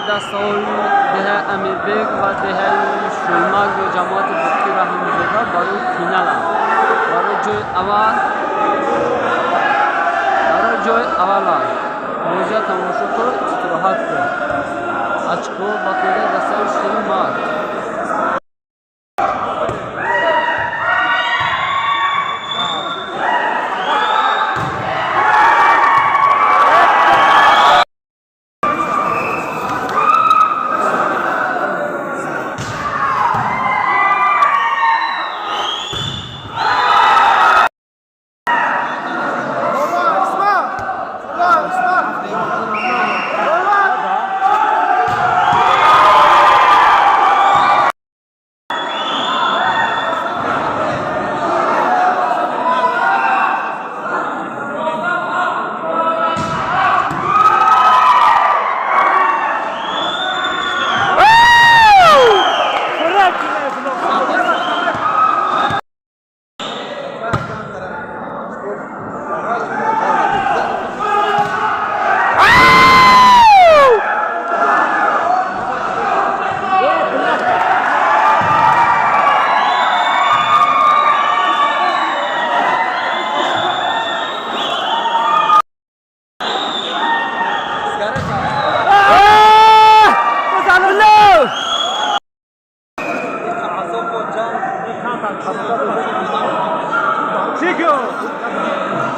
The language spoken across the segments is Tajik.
Дастаҳои деҳаи Амирбек ва деҳаи Шулмак ё ҷамоати Боқӣ Раҳимзода барои финаланд. Барои ҷои аввал, барои ҷои авваланд. Бозия тамошо кун, истироҳат кун. Очко ба фоидаи дастаи Шулмак.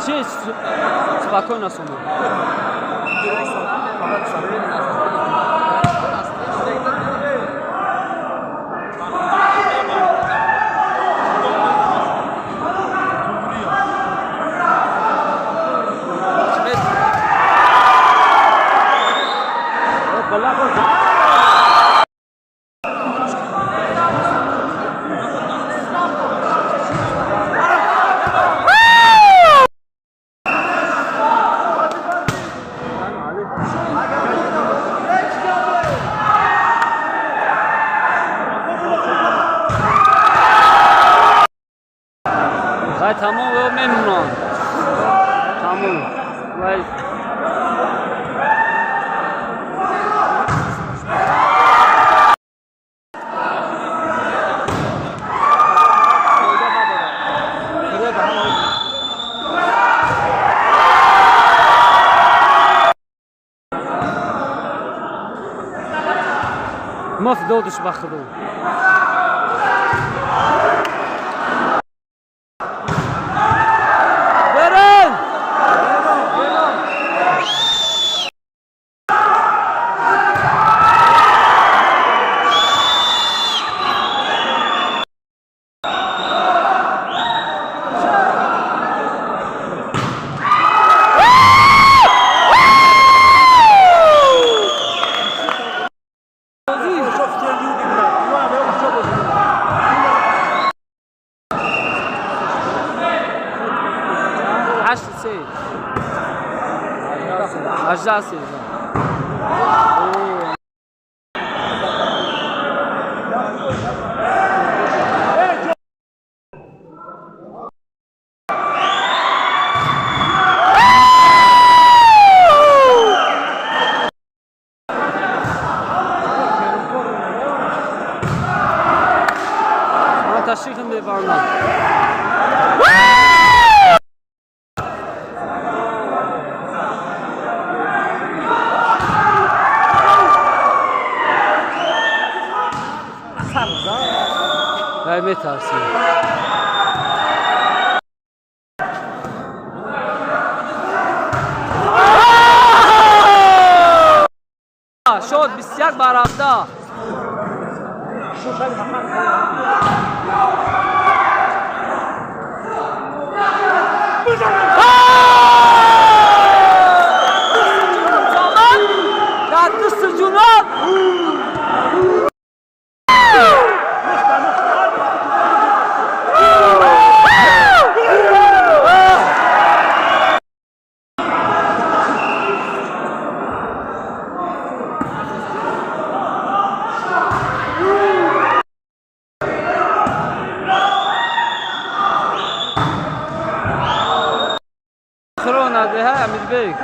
Чи спокойно сумо. Вай, тамом, ё мемонанд. Тамом. Вай. Муфт додуш ба худо. Берин! 8-3, 18-3. Ташихнде барна. Вай, метарсем. Шод 21-17. Дар дасти ҷуноб. Хрона деҳа Амирбек.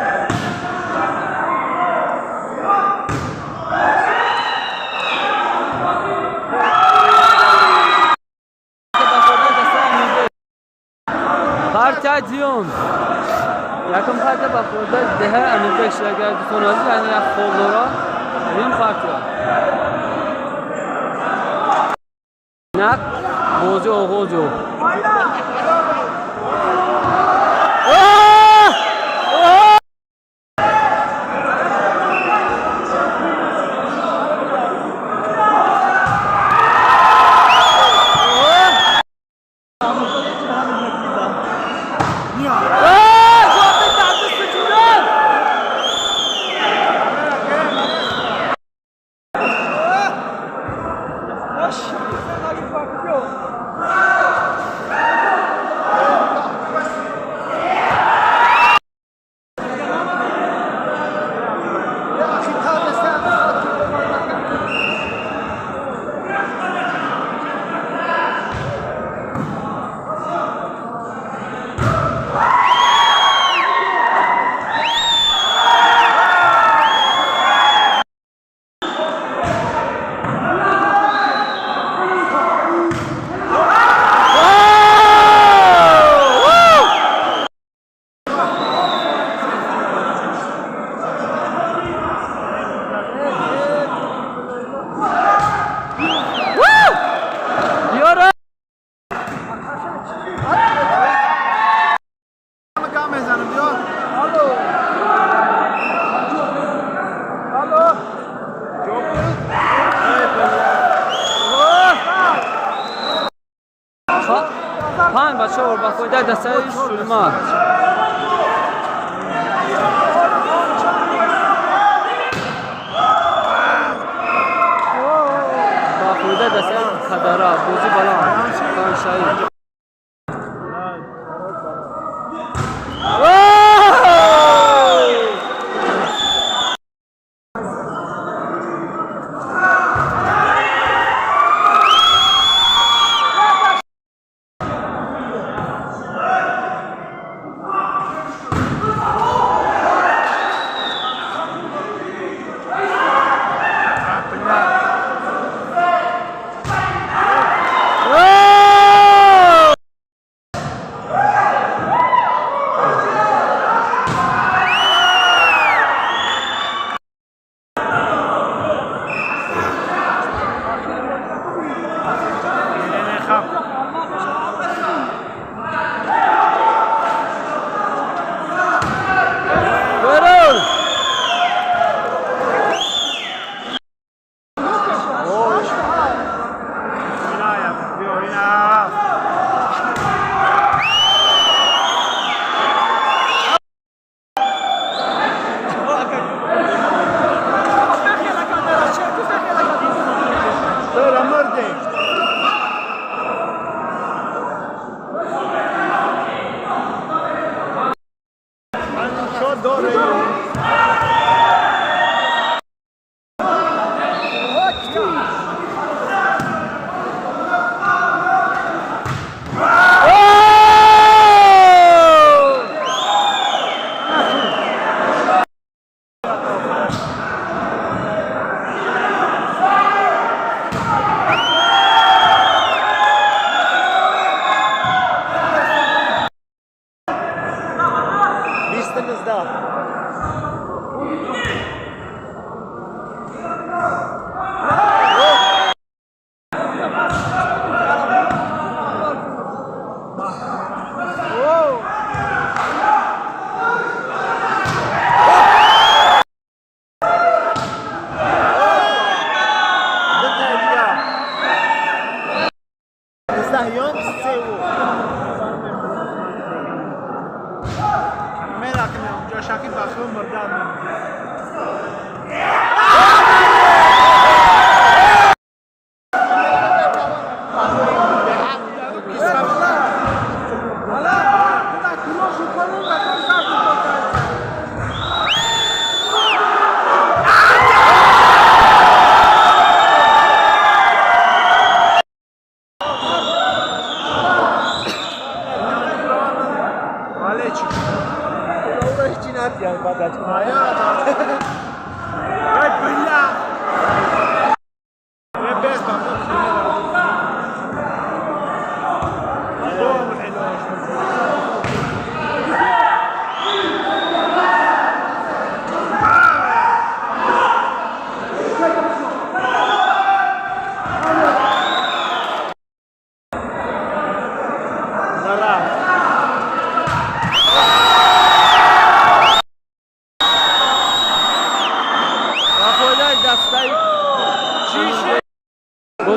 Партияи дуюм. Якум партия ба фоидаи деҳаи Амирбек шудагиай, дӯстони азиз, яъне як хол дора. Дуюм партия. Инак бозӣ оғоз ёфт. Ёра! 5-4 ба фоидаи дастаи Шулмак. Ба фоидаи дастаи Кадара. Бозӣ баланд. Паншаид.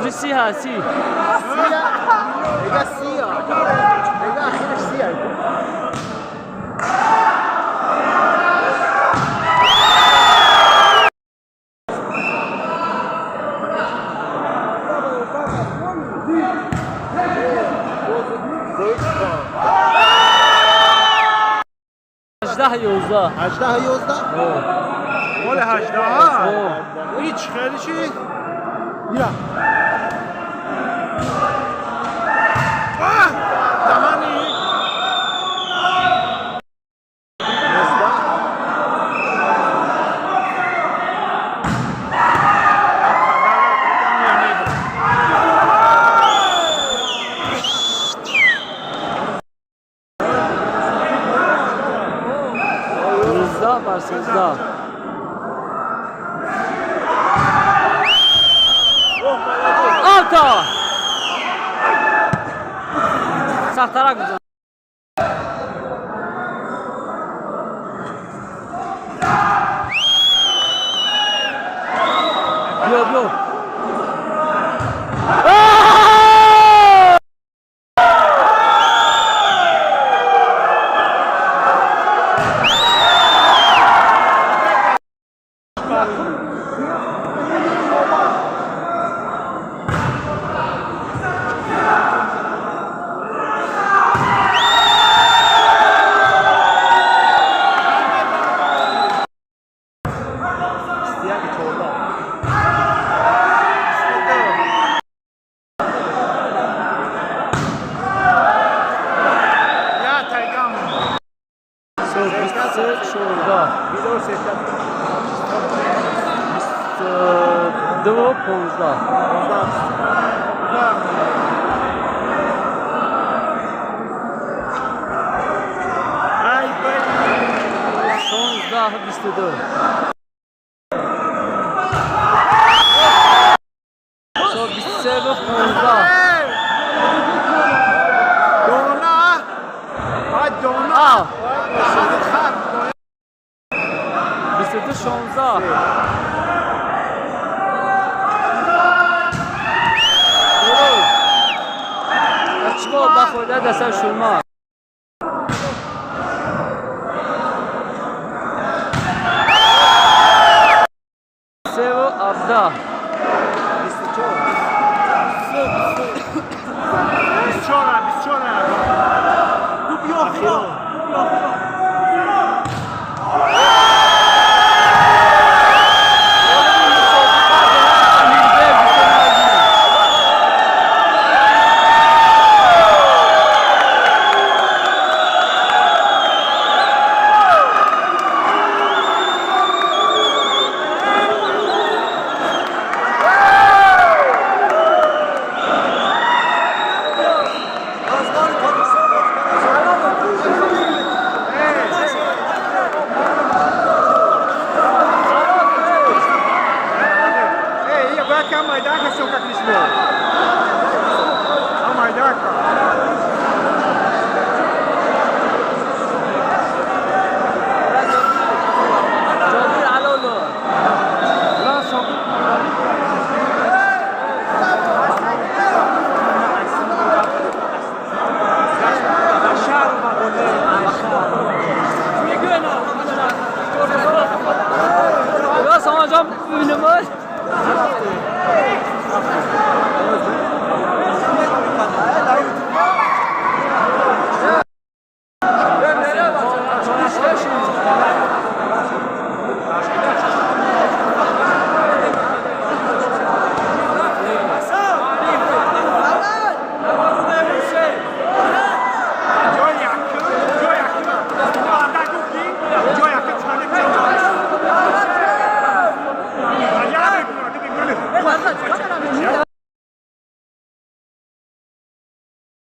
بازی سی هستی. میگه سیا. میگه اخیرش سیا. هجده یوزده. 18 11. مال 18. هیچ خیلی چی؟ بیا. دهنی. 19 بر 13. آتا سخت‌ترک بزن. بیا بیا. یا تایگام. 23 16. 22 15. ای بلی. 16 22. 23 15. دونا. دونا. آه. 22 16. Очко ба фоида дастаи Шурма. Севу 17. 24 24. دوبل آخرا. Амирбек. ای باید کم میدان که سوکا کلیشمو. میدان. Ҷобир Алолов. Сомаҷон, бибинем.